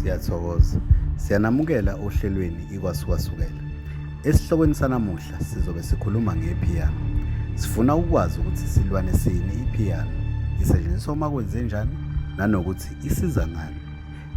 Siyathokoza. Siyanamukela ohlelweni iKwasukasukela. Esihlokweni sanamuhla sizobe sikhuluma ngepiano. Sifuna ukwazi ukuthi silwane sini ipiano, isetshenziswa uma kwenzenjani nanokuthi isiza ngani.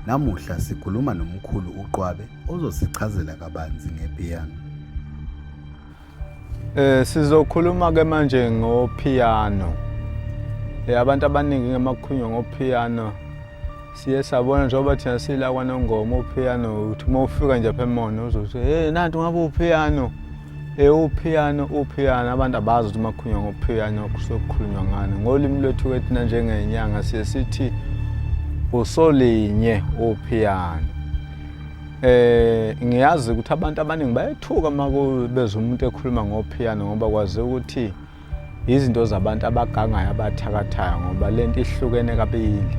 Namuhla sikhuluma nomkhulu uQwabe ozosichazela kabanzi ngepiano. Sizokhuluma ke manje ngopiano. Abantu abaningi ngemakhulunywa ngopiano siye sabona njengoba thina sila kwaNongoma upiano uthi uma ufika nje apha eMona uzothi hey nanti ngabe upiano. Upiano upiano abantu abazi ukuthi makhulunywa ngopiano kusuke kukhulunywa ngani. Ngolimi lwethu ke thina njengenyanga siye sithi usolinye upiano. Ngiyazi ukuthi abantu abaningi bayethuka uma bezwa umuntu ekhuluma ngophiyano ngoba kwaziwa ukuthi izinto zabantu abagangayo abathakathayo ngoba lento ihlukene kabili.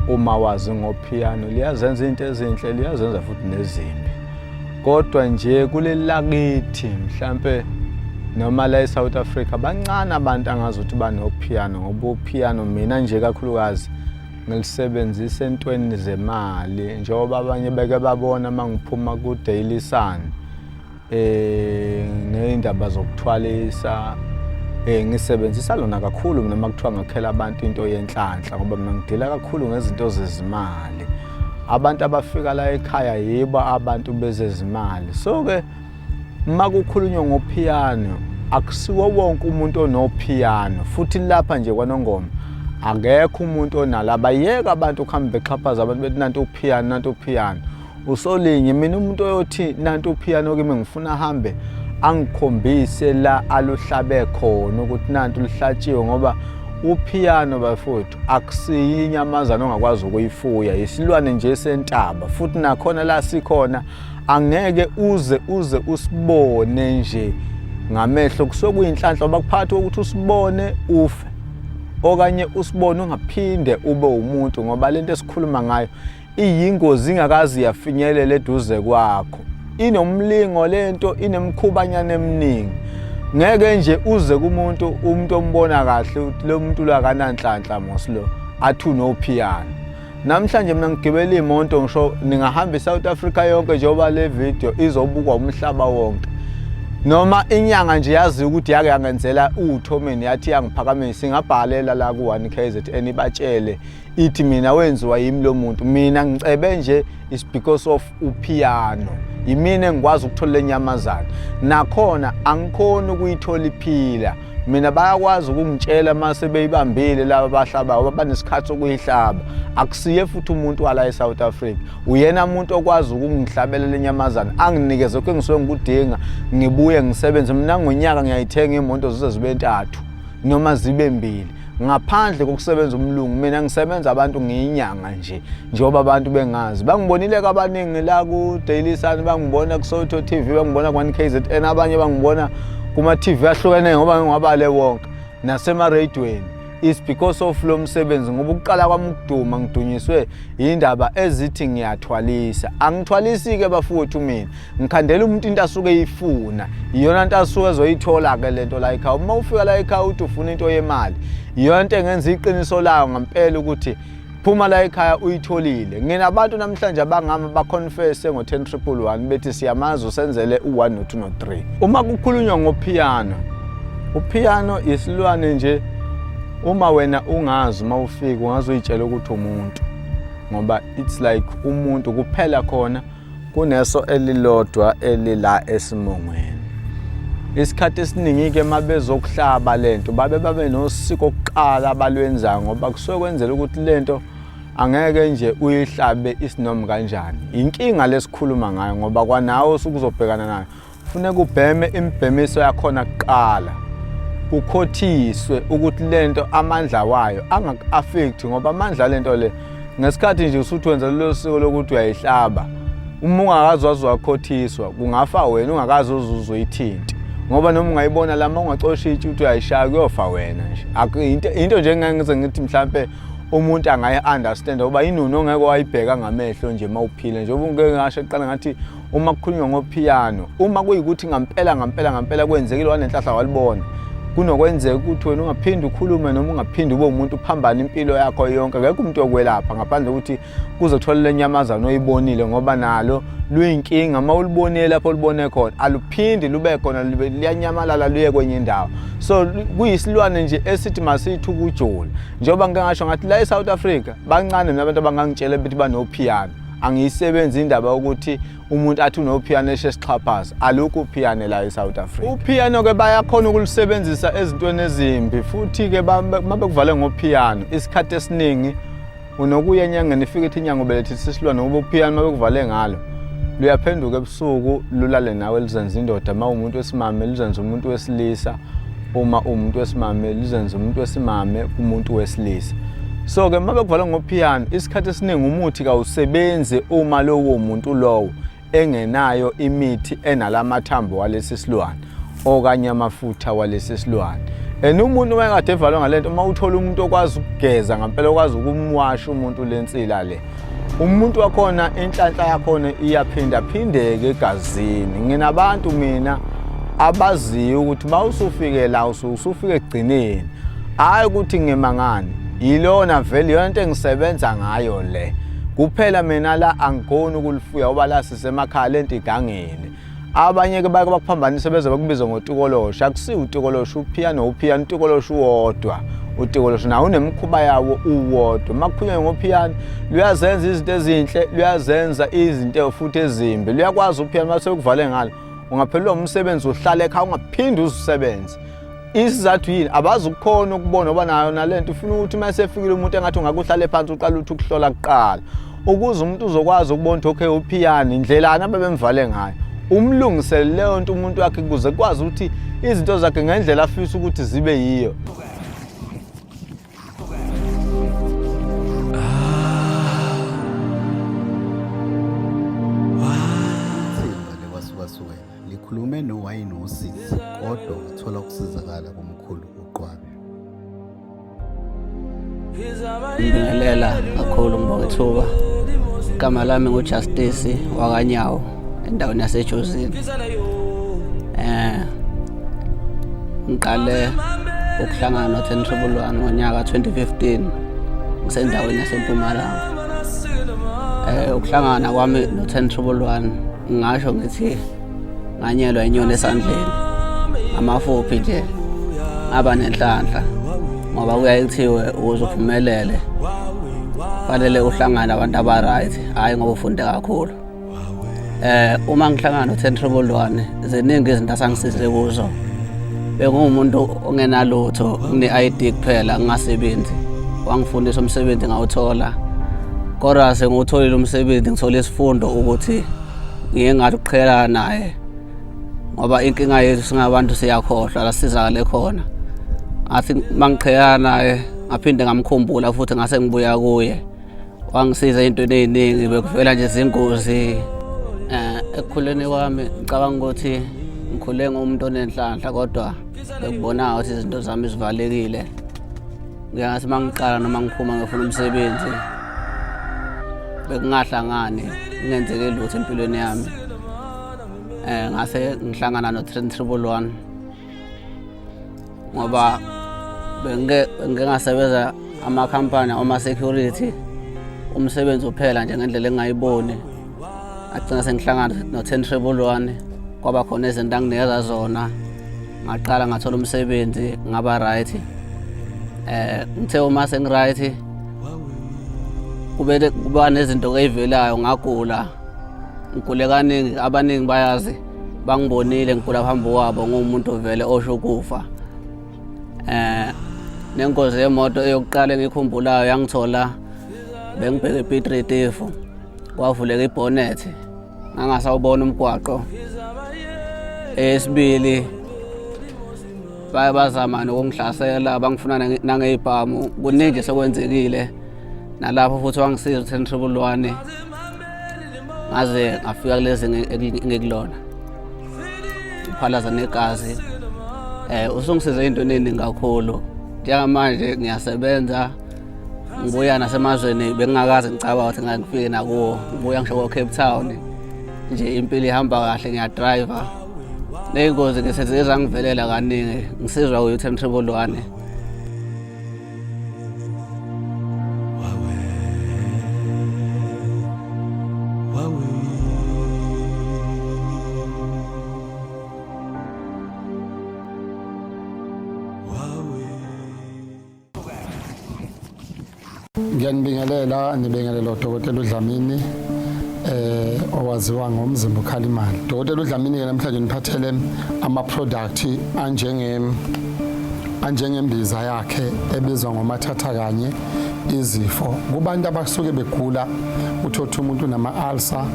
Uma wazi ngophiyano liyazenza izinto ezinhle liyazenza futhi nezimbi. Kodwa nje kuleli lakithi mhlampe noma la eSouth Africa bancane abantu angazi ukuthi banophiyano ngoba uphiyano mina nje kakhulukazi ngilisebenzisa entweni zemali njengoba abanye beke babona uma ngiphuma ku-Daily Sun ngey'ndaba zokuthwalisa ngisebenzisa lona kakhulu mina uma kuthiwa ngakhela abantu into yenhlanhla ngoba mina ngidila kakhulu ngezinto zezimali. Abantu abafika la ekhaya yibo abantu bezezimali. So-ke uma kukhulunywa ngophiyano akusiwo wonke umuntu onophiyano futhi lapha nje kwaNongoma akekho umuntu onalo. Abayeke abantu ukuhambe bexhaphaza abantu bethi nanti uphiyano nanti uphiyano. Usolinye mina umuntu oyothi nanti uphiyano kimi ngifuna ahambe angikhombise la aluhlabe khona ukuthi nanti luhlatshiwe ngoba uphiyano bafowethu akusiyo inyamazane ongakwazi ukuyifuya, isilwane nje sentaba futhi nakhona la sikhona angeke uze uze usibone nje ngamehlo, kusuke kuyinhlanhla ngoba kuphakathi kokuthi usibone ufe okanye usibone ungaphinde ube umuntu ngoba lento esikhuluma ngayo iyingozi ingakaze yafinyelela eduze kwakho. Inomlingo lento, inemkhubanyana eminingi. Ngeke nje uze kumuntu umuntu ombona kahle ukuthi lo muntu lo akananhlanhla mos lo athi unophiyano. Namhlanje mina ngigibela imoto ngisho ningahamba iSouth Africa yonke njengoba le video izobukwa umhlaba wonke. Noma inyanga nje yazi ukuthi yake yangenzela uthomeni yathi yangiphakamisa ingabhalela la ku-1 KZN ibatshele ithi mina wenziwa yimi lo muntu, mina ngicebe nje is because of uphiyano, yimina engikwazi ukuthola lenyamazana nakhona angikhoni ukuyithola iphila. Mina bayakwazi ukungitshela uma sebeyibambile laba abahlabayo ngoba banesikhathi sokuyihlaba. Akusiye futhi umuntu wala eSouth Africa, uyena umuntu okwazi ukungihlabela lenyamazana anginikeze lokho engisuke ngikudinga ngibuye ngisebenze. Mina ngonyaka ngiyayithenga imoto zize zibe ntathu noma zibe mbili ngaphandle kokusebenza umlungu. Mina ngisebenza abantu ngiyinyanga nje njengoba abantu bengazi. Bangibonile kabaningi la ku-Daily Sun, bangibona ku-Soweto TV, bangibona ku-1 KZN, abanye bangibona kuma-TV ahlukene ngoba ngiwabale wonke nasemaradweni. It's because of lo msebenzi ngoba ukuqala kwami ukuduma ngidunyiswe yindaba ezithi ngiyathwalisa. Angithwalisi-ke bafowethu mina, ngikhandela umuntu into asuke eyifuna, iyona nto asuke ezoyithola-ke lento la ekhaya. Uma ufika la ekhaya uthi ufuna into yemali, iyona nto engenza iqiniso layo ngempela ukuthi phuma la ekhaya uyitholile. Nginabantu namhlanje abangama baconfesse ngo-10 triple 1 bethi siyamazi usenzele u-1 no-2 no-3. Uma kukhulunywa ngophiyano, uphiyano isilwane nje uma wena ungazi uma ufika ungaze uyitshele ukuthi umuntu ngoba it's like umuntu kuphela khona kuneso elilodwa elila esimongweni. Isikhathi esiningi-ke uma bezokuhlaba lento babe babe nosiko kuqala abalwenzayo ngoba kusuke kwenzela ukuthi lento angeke nje uyihlabe isinomi kanjani. Inkinga lesikhuluma ngayo ngoba kwanawe osuke uzobhekana nayo funeka ubheme imibhemiso yakhona kuqala, ukhothiswe ukuthi lento amandla wayo angaku-affect ngoba amandla lento le ngesikhathi nje usuthi wenza lelo siko lokuthi uyayihlaba, uma ungakazi waze wakhothiswa kungafa wena ungakazi uze uzoyithinta ngoba noma ungayibona lama ungacosha itshe uthi uyayishaya kuyofa wena nje. Into nje engeke ngize ngithi mhlampe umuntu angayi-understand ngoba inunu ongeke wayibheka ngamehlo nje uma uphila njengoba ngike ngasho ekuqala ngathi uma kukhulunywa ngophiyano uma kuyikuthi ngampela ngampela ngampela kwenzekile wanenhlahla walibona Kunokwenzeka ukuthi wena ungaphinde ukhulume noma ungaphinde ube umuntu uphambane impilo yakho yonke. Akekho umuntu okwelapha ngaphandle kokuthi kuzothola le nyamazane oyibonile, ngoba nalo luyinkinga. Uma ulibonile lapho olubone khona, aluphindi lube khona, liyanyamalala luye kwenye indawo. So kuyisilwane nje esithi masithi ukujula. Njengoba ngike ngasho ngathi la e-South Africa bancane mina abantu abangangitshela bethi banophiyano. Angiyisebenzi indaba yokuthi umuntu athi unophiyano eshe sixhaphaza. Alukho uphiyane la e-South Africa. Uphiyano-ke bayakhona ukulusebenzisa ezintweni ezimbi, futhi-ke uma bekuvale ngophiyano isikhathi esiningi unokuya enyangeni, ifike ithi inyanga ubelethisa isilwane, ngoba uphiyano uma bekuvale ngalo luyaphenduka ebusuku lulale nawe, luzenza indoda. Uma umuntu wesimame luzenza umuntu wesilisa, uma umuntu wesimame luzenza umuntu wesimame kumuntu wesilisa. So-ke uma bekuvalwe ngophiyano isikhathi esiningi umuthi kawusebenzi uma lowo muntu lowo engenayo imithi enalamathambo walesi silwane okanye amafutha walesi silwane. And umuntu uma ekade evalwe ngalento, uma uthola umuntu okwazi ukugeza ngampela, okwazi ukumwasha umuntu lensila le, umuntu wakhona inhlanhla yakhona iyaphinda phindeke egazini. Nginabantu mina abaziyo ukuthi uma usufike la usufike ekugcineni, hhayi ukuthi ngimangani, yilona vele iyona into engisebenza ngayo le kuphela. Mina la angikhoni ukulifuya ngoba la sisemakhaya, lento igangile. Abanye-ke bake bakuphambanise beze bakubize ngotikoloshe. Akusiwo utikoloshe, uphiyano uphiyano, utikoloshe uwodwa. Utikoloshe nawo unemikhuba yawo uwodwa. Uma kukhulunywa ngophiyano, luyazenza izinto ezinhle, luyazenza izinto futhi ezimbi. Luyakwazi uphiyano uma sekuvale ngalo, ungaphelelwa umsebenzi, uhlale ekhaya ungaphinde uzisebenze. Isizathu yini? Abazi ukukhona ukubona ngoba nayo nalento ufuna ukuthi uma esefikile umuntu engathi ungake uhlale phansi uqale uthi ukuhlola kuqala, ukuze umuntu uzokwazi ukubona ukuthi okay uphiyani, indlelani abebemvale ngayo, umlungisele leyo nto umuntu wakhe ukuze kukwazi ukuthi izinto zakhe ngendlela afisa ukuthi zibe yiyo. Ithimba leKwasukasukela likhulume nowayini wosizi kodwa wathola ukusizakala komkhulu uQwabe. Ngibingelela kakhulu, ngibonga ithuba. Igama lami nguJustice wakaNyawo endaweni yaseJozini. Ngiqale ukuhlangana no-Ten Triple One ngonyaka 2015 ngisendaweni yaseMpumalanga. Ukuhlangana kwami no-Ten Triple One, ngingasho ngithi nganyelwa inyoni esandleni. Ngamafuphi nje, ngaba nenhlanhla, ngoba kuyaye kuthiwe ukuze uphumelele fanele uhlangane abantu aba-right, hhayi ngoba ufunde kakhulu. Uma ngihlangana no-Ten Triple One, ziningi izinto asangisize kuzo. Benguwumuntu ongenalutho, ngine-ID kuphela, ngingasebenzi. Wangifundisa umsebenzi, ngawuthola, kodwa sengiwutholile umsebenzi ngithole isifundo ukuthi ngiye ngathi ukuqhelana naye, ngoba inkinga yethu singabantu siyakhohlwa la sizakale khona. Ngathi mangiqhelana naye ngaphinde ngamkhumbula futhi, ngase ngibuya kuye, wangisiza ey'ntweni ey'ningi. Bekuvela nje izingozi. Ekukhuleni kwami ngicabanga ukuthi ngikhule ngumuntu onenhlanhla, kodwa bekubonaka ukuthi izinto zami zivalekile. Ngiyathi uma ngiqala noma ngiphuma ngifuna umsebenzi, bekungahlangani, kungenzeki lutho empilweni yami. Ngase ngihlangana no-Ten Triple One, ngoba bengike ngasebenza amakhampani ama-security, umsebenzi uphela nje ngendlela engingayiboni. Ngagcina sengihlangana no-Ten Triple One, kwaba khona izinto anginikeza zona, ngaqala ngathola umsebenzi, ngaba right. Ngithe uma sengi-right kube kuba nezinto ey'velayo, ngagula, ngigule kaningi. Abaningi bayazi, bangibonile ngigula phambi kwabo, nguwumuntu vele osho ukufa. Nengozi yemoto eyokuqala engikhumbulayo yangithola bengibheke ePiet Retief, kwavuleka ibhonethi, ngangasawubona umgwaqo. Eyesibili, baye bazama nokungihlasela, bangifuna nangey'bhamu. Kuningi sekwenzekile nalapho futhi wangisiza u-Ten Triple One, ngaze ngafika kulezi engikulona, ngiphalaza negazi. Usungisize ey'ntweni ey'ningi kakhulu. Njengamanje ngiyasebenza, ngibuya nasemazweni bengingakaze ngicabanga ukuthi ngake ngifike nakuwo, ngibuya ngisho ko-Cape Town nje, impilo ihamba kahle, ngiyadrayiva. Ney'ngozi ke sezike zangivelela kaningi ngisizwa uyu-ten triple one. Ngiyanibingelela nibingelela uDokotela uDlamini owaziwa ngomzimba ukhala imali. Dokotela uDlamini ke namhlanje niphathele ama product anjenge anjengembiza yakhe ebizwa ngomathatha kanye izifo kubantu abasuke begula uthotha umuntu nama-ulcer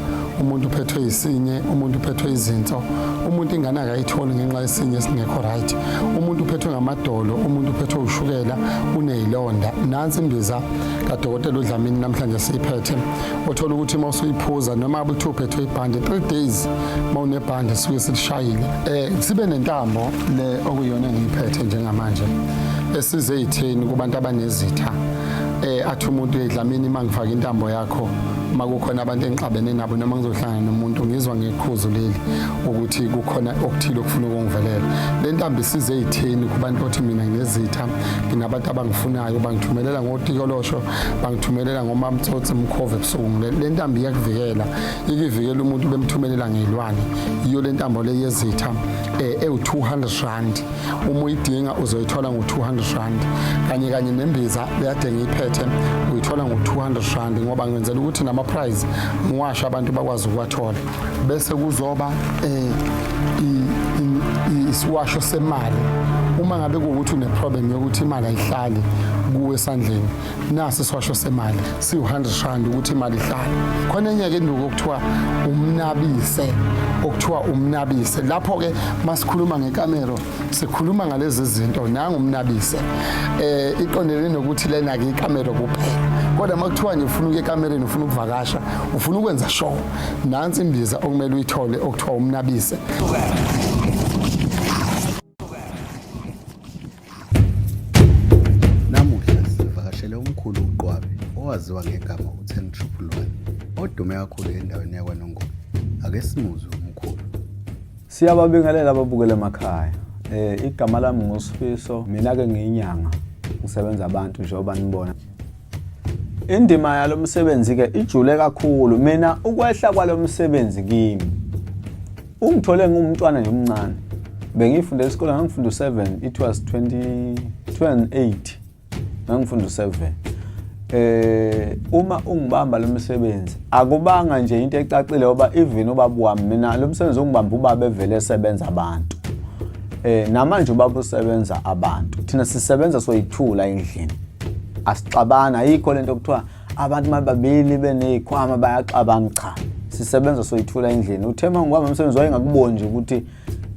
umuntu uphethwe yisinye umuntu uphethwe izinso umuntu ingane akayitholi ngenxa yesinye esingekho right umuntu uphethwe ngamadolo umuntu uphethwe ushukela uneyilonda nansi imbiza kadokotela uDlamini namhlanje siyiphethe othola ukuthi uma usuyiphuza noma kuthiwa uphethwe ibhande 3 days uma unebhande suke silishayile eh sibe nentambo le okuyiyona engiyiphethe njengamanje esize itheni kubantu abanezitha eh athi umuntu edlamini mangifaka intambo yakho makukhona abantu engixabene nabo noma ngizohlangana nomuntu ngizwa ngeqhuzu leli ukuthi kukhona okuthile okufuna ukungivelela le ntambo isize eyitheni kubantu othi mina nginezitha nginabantu abangifunayo bangithumelela ngotikolosho bangithumelela ngomamtsotsi mkhova ebusuku le ntambo iyakuvikela ikivikela umuntu bemthumelela ngeyilwane yiyo le ntambo le yezitha eh, ewu-200 rand uma uyidinga uzoyithola ngo-200 rand kanye kanye nembiza leyade ngiyiphethe uyithola ngo-200 rand ngoba ngenzela ukuthi nama-prize ngiwasho abantu bakwazi ukuwathola bese kuzoba eh, isiwasho semali uma ngabe kuwukuthi une-problem yokuthi imali ayihlali kuwe esandleni nasi isiwasho semali siwu-100 rand ukuthi imali ihlale khona enye-ke induku okuthiwa umnabise okuthiwa umnabise lapho-ke masikhuluma ngekamero sikhuluma ngalezi zinto nangu umnabise eh iqondene nokuthi lena-ke ikamero kuphela kodwa uma kuthiwa nje ufuna ukuya ekamereni ufuna ukuvakasha ufuna ukwenza sure nansi imbiza okumele uyithole okuthiwa umnabise Namuhla sivakashele umkhulu uQwabe owaziwa ngegama u-10 triple 1 odume kakhulu endaweni yakwaNongoma. Ake simuzwe umkhulu. Siyababingelela ababukela emakhaya. Eh igama lami nguSifiso, mina ke ngiyinyanga. Ngisebenza abantu njengoba nibona. Indima yalo msebenzi ke ijule kakhulu. Mina ukwehla kwalo msebenzi kimi ungithole ngumntwana nje omncane. Bengifunda isikole ngangifunda u7 it was 20 2008 ngangifunda u7 eh uma ungibamba lo msebenzi akubanga nje into ecacile ngoba even ubaba wami mina lo msebenzi ungibamba ubaba evele esebenza abantu eh namanje ubaba usebenza abantu thina sisebenza soyithula endlini asixabana ayikho lento okuthiwa abantu mababili benezikhwama bayaxabana cha sisebenza soyithula endlini uthe uma ngibamba umsebenzi wayengakuboni nje ukuthi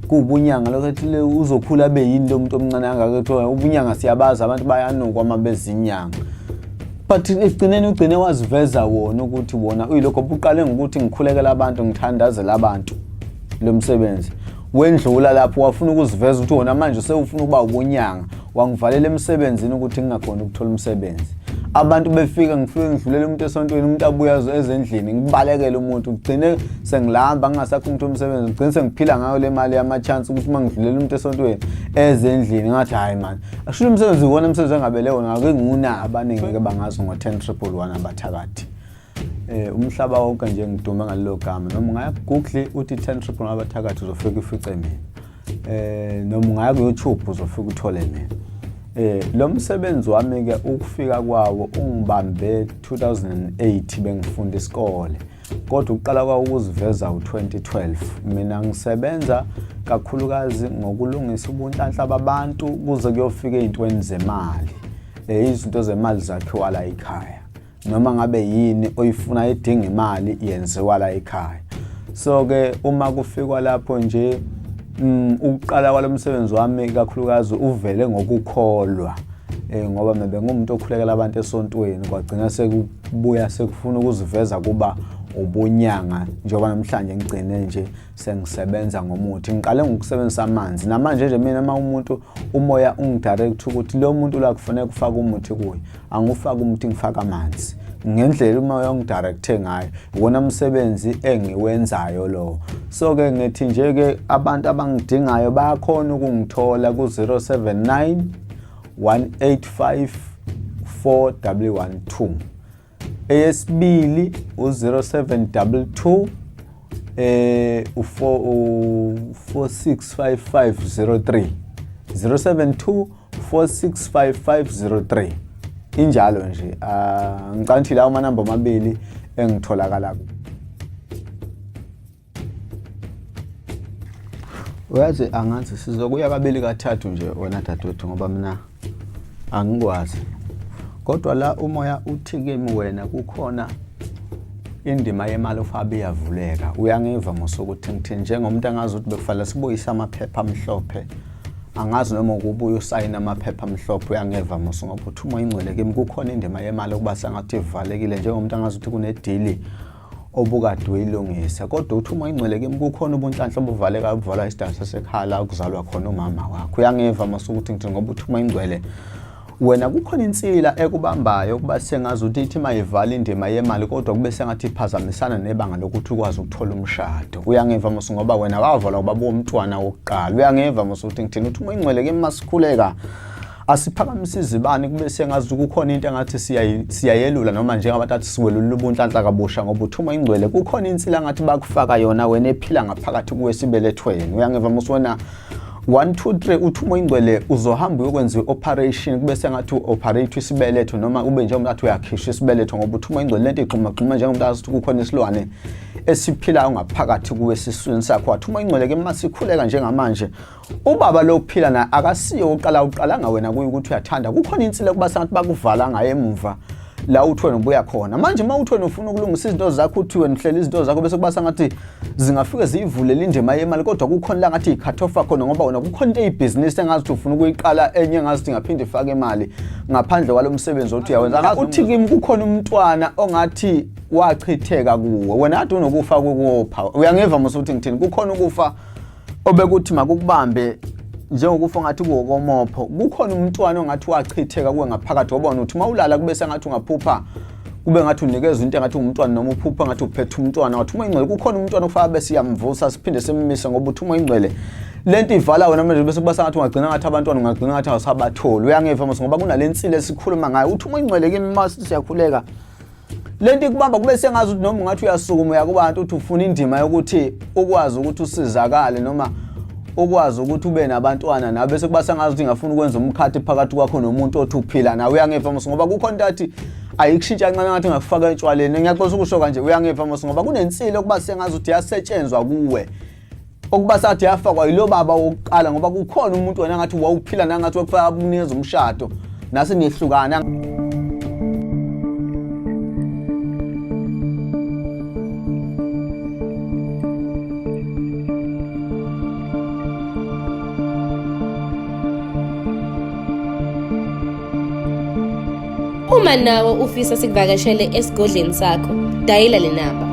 kuwubunyanga lokho ethi uzokhula abe yini lo muntu omncane kangaka kuthiwa ubunyanga siyabazi abantu bayanukwa uma bezinyanga but ekugcineni ugcine waziveza wona ukuthi wona uyilokho buqale ngokuthi ngikhulekela abantu ngithandazela abantu lo msebenzi wendlula lapho wafuna ukuziveza ukuthi wona manje sewufuna ukuba ubunyanga wangivalela emsebenzini ukuthi ngingakhoni ukuthola umsebenzi abantu befika ngifike ngidlulele umuntu esontweni umuntu abuya ezendlini ngibalekele umuntu ngigcine sengilamba ngingasakho umuntu umsebenzi ngigcine sengiphila ngayo le mali yama-chance ukuthi uma ngidlulele umuntu esontweni ezendlini ngathi hhayi mani asho umsebenzi iwona umsebenzi engabele wona ngake ngiwuna abaningi-ke bangazi ngo-10 triple one abathakathi eh umhlaba wonke nje ngidume ngalelo gama noma ungaya ku-google uthi 10 triple one abathakathi uzofika ufice mina eh noma ungaya ku-YouTube uzofika uthole mina eh lo msebenzi wami ke ukufika kwawo ungibambe 2008 bengifunda isikole kodwa ukuqala kwawo ukuziveza u-2012 mina ngisebenza kakhulukazi ngokulungisa ubunhlanhla babantu kuze kuyofika ey'ntweni zemali um izinto zemali zakhiwa la ekhaya noma ngabe yini oyifuna edinga imali yenziwa la ekhaya so ke uma kufikwa lapho nje ukuqala kwalo msebenzi wami kakhulukazi uvele ngokukholwa eh ngoba mina bengumuntu okhulekela abantu esontweni kwagcina sekubuya sekufuna ukuziveza kuba ubunyanga njengoba namhlanje ngigcine nje sengisebenza ngomuthi ngiqale ngokusebenzisa amanzi namanje nje mina uma umuntu umoya ungidirect ukuthi lo muntu la kufanele kufake umuthi kuye angufake umuthi ngifaka amanzi Ngendlela umoya ongidirecthe ngayo, iwona msebenzi engiwenzayo lowo. So ke ngithi nje ke abantu abangidingayo bayakhona ukungithola ku 079 185 4112. Eyesibili u-0722 u-465503 072 465503 injalo nje. Ngicabanga ukuthi lawo manamba amabili engitholakala ku. Uyazi angazi sizokuya kabili kathathu nje wena dadewethu, ngoba mina angikwazi, kodwa la umoya uthi kimi wena kukhona indima yemali ofabe iyavuleka. Uyangiva ngosukuthi ngithini? Njengomuntu angazi ukuthi bekufanele sibuyise amaphepha amhlophe, angazi noma ukubuya usayina amaphepha amhlophe. Uyangeva musu? Ngoba uthi umoya ingcwele kimi kukhona indima yemali okuba sengathi ivalekile, njengomuntu angazi ukuthi kunedili obukade uyilungisa, kodwa uthi uma ingcwele kimi kukhona ubunhlanhla obuvaleka, obuvalwa isidalo sasekhaya la okuzalwa khona umama wakho. Uyangiva masukuthi ngithi? Ngoba uthi uma ingcwele wena kukhona insila ekubambayo kuba sengazi ukuthi ithi mayivala indima yemali, kodwa kube sengathi iphazamisana nebanga lokuthi ukwazi ukuthola umshado. Uyangiva musu? Ngoba wena wavalwa ubaba womntwana wokuqala. Uyangiva musu ukuthi ngithini? Uthi uma ingcwele kimi masikhuleka asiphakamise izibani, kube sengazi kukhona into engathi siyayelula, noma njengabantu athi siwelula ubunhlanhla kabusha, ngoba uthuma ingcwele kukhona insila ngathi bakufaka yona wena ephila ngaphakathi kuwe esibelethweni. Uyangiva musu wena? 1 2 3 uthuma ingcwele uzohamba uyokwenza i-operation, kube sengathi u-operate isibeletho, noma ube njengomuntu athi uyakhishwa isibeletho, ngoba uthuma ingcwele lento igxumagxuma njengomuntu azi ukuthi kukhona isilwane esiphilayo ngaphakathi kuwe esiswini sakho. Wathuma ingcwele ke masikhuleka njengamanje, ubaba lo kuphila naye akasiyo uqala uqalanga wena kuye ukuthi uyathanda, kukhona insila kuba sengathi bakuvala ngaye emuva la uthi wena ubuya khona manje. Uma uthi wena ufuna ukulungisa izinto zakho, uthi wena uhlela izinto zakho, bese kuba sengathi zingafike ziyivulele indima yemali, kodwa kukhona la ngathi i-cut-off khona, ngoba wena kukhona into eyibhizinisi engazi ukuthi ufuna ukuyiqala enye engazi ukuthi ingaphinde ifake imali ngaphandle kwalo msebenzi othi uyawenza. Angazi uthi kimi kukhona umntwana ongathi wachitheka kuwe wena, kade unokufa kokopha. Uyangiva mos ukuthi ngithini? Kukhona ukufa obekuthi makukubambe njengokufa ngathi kuwokomopho, kukhona umntwana ongathi wachitheka kuwe ngaphakathi, ngoba uthi uma ulala kube sengathi ungaphupha kube ngathi unikezwa into engathi umntwana, noma uphupha ngathi uphethe umntwana. Wathi uma ingcwele kukhona umntwana okufaka bese iyamvusa siphinde simmise, ngoba uthi uma ingcwele lento ivala wena manje, bese kuba sengathi ungagcina ngathi abantwana ungagcina ngathi awusabatholi. Uyangiva mos? Ngoba kunale nsila esikhuluma ngayo. Uthi uma ingcwele kimi mase siyakhuleka lento ikubamba kube sengazi ukuthi noma ungathi uyasukuma uya kubantu uthi ufuna indima yokuthi ukwazi ukuthi usizakale noma ukwazi ukuthi ube nabantwana nawe, bese kuba sengazi ukuthi ngafuna ukwenza umkhathi phakathi kwakho nomuntu othi uphila nawe. Uyangiva mos? Ngoba kukhona into athi ayikushintsha kancane ngathi ngakufaka etshwaleni. Ngiyaxolisa ukusho kanje. Uyangiva mos? Ngoba kunensilo kuba sengazi ukuthi yasetshenzwa kuwe, okuba sathi yafakwa yilo baba wokuqala, ngoba kukhona umuntu wena ngathi wawuphila nangathi wakufaka kunikeza umshado nase niyehlukana. Uma nawe ufisa sikuvakashele esigodleni sakho, dayila le namba.